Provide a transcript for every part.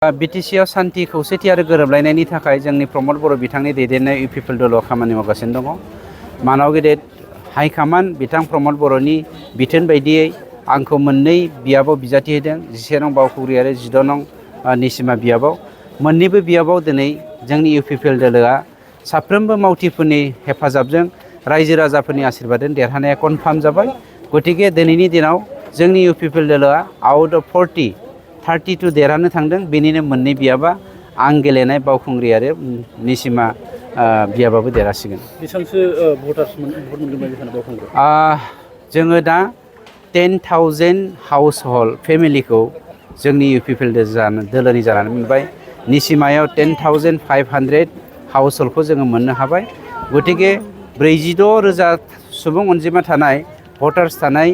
बिटिसिआव सान्थि खौसेथि आरो गोरोबलायनायनि थाखाय जोंनि प्रमद बर' बिथांनि दैदेननाय इउपिपिएल दलाव खामानि मावगासिनो दङ। मानाव गेदेर हाइकमान्ड बिथां प्रमद बर'नि बिथोन बायदियै आंखौ मोननै बियाबाव बिजाथि होदों, 11 नं बावखुंग्रि आरो 14 नं निसिमा बियाबाव। मोननैबो बियाबाव दिनै जोंनि इउपिपिएल दोलोआ साफ्रोमबो मावथिफोरनि हेफाजाबजों रायजो राजाफोरनि आशीर्बादजों देरहानाया कनफार्म जाबाय। गतिके दिनैनि दिनाव जोंनि इउपिपिएल दोलोआ आउट अफ 32 देरहानो थांदों। बेनिनो मोननै बियाबा आं गेलेनाय बावखुंग्रि आरो निसिमा बियाबाबो देरहासिगोन। बेसेबांसो भट मोनगोन बावखुंग्रि? जोङो दा 10,000 हाउस हल्ड फेमिलिखौ जोंनि इउपिपिएल दोलोनि जानानै मोनबाय। निसिमायाव 10,500 हाउस हल्डखौ जोङो मोननो हाबाय। गतिके 46,000 सुबुं अनजिमा थानाय भटार्स थानाय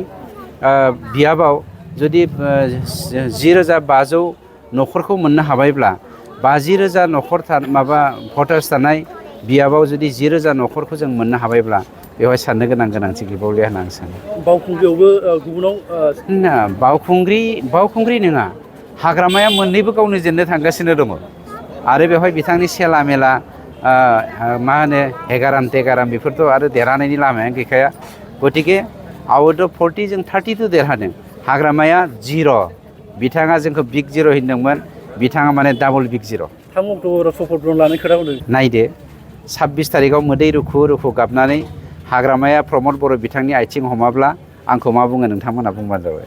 बियाबाव जुदि 10,500 न'खरखौ मोननो हाबायब्ला 50,000 न'खर भटार्स थानाय बियाबाव जुदि 10,000 न'खरखौ जों मोननो हाबायब्ला बेवहाय साननो गोनांथि गैबावलिया होनना आं सानो। बावखुंग्रियावबो गुबुनाव बावखुंग्रि नङा, हाग्रामाया मोननैबो गावनो जेननो थांगासिनो दङ आरो बेवहाय बिथांनि सेला मेला मा होनो हेगाराम तेगाराम बेफोरथ' आरो देरहानायनि लामायानो गैखाया। गतिके आउट अफ 40 जों 32 देरहादों। हाग्रामाया 0। बिथाङा जोंखौ बिग 0 होनदोंमोन, बिथाङा माने डाबल बिग 0। 3 अक्ट'बराव सफर लानानै खोथा बुंदों। नायदो 26 तारिखआव मोदै रुखु रुखु गाबनानै हाग्रामाया प्रमद बर' बिथांनि आथिं हमाब्ला आंखौ मा बुङो नोंथांमोनहा बुंबानो जाबाय।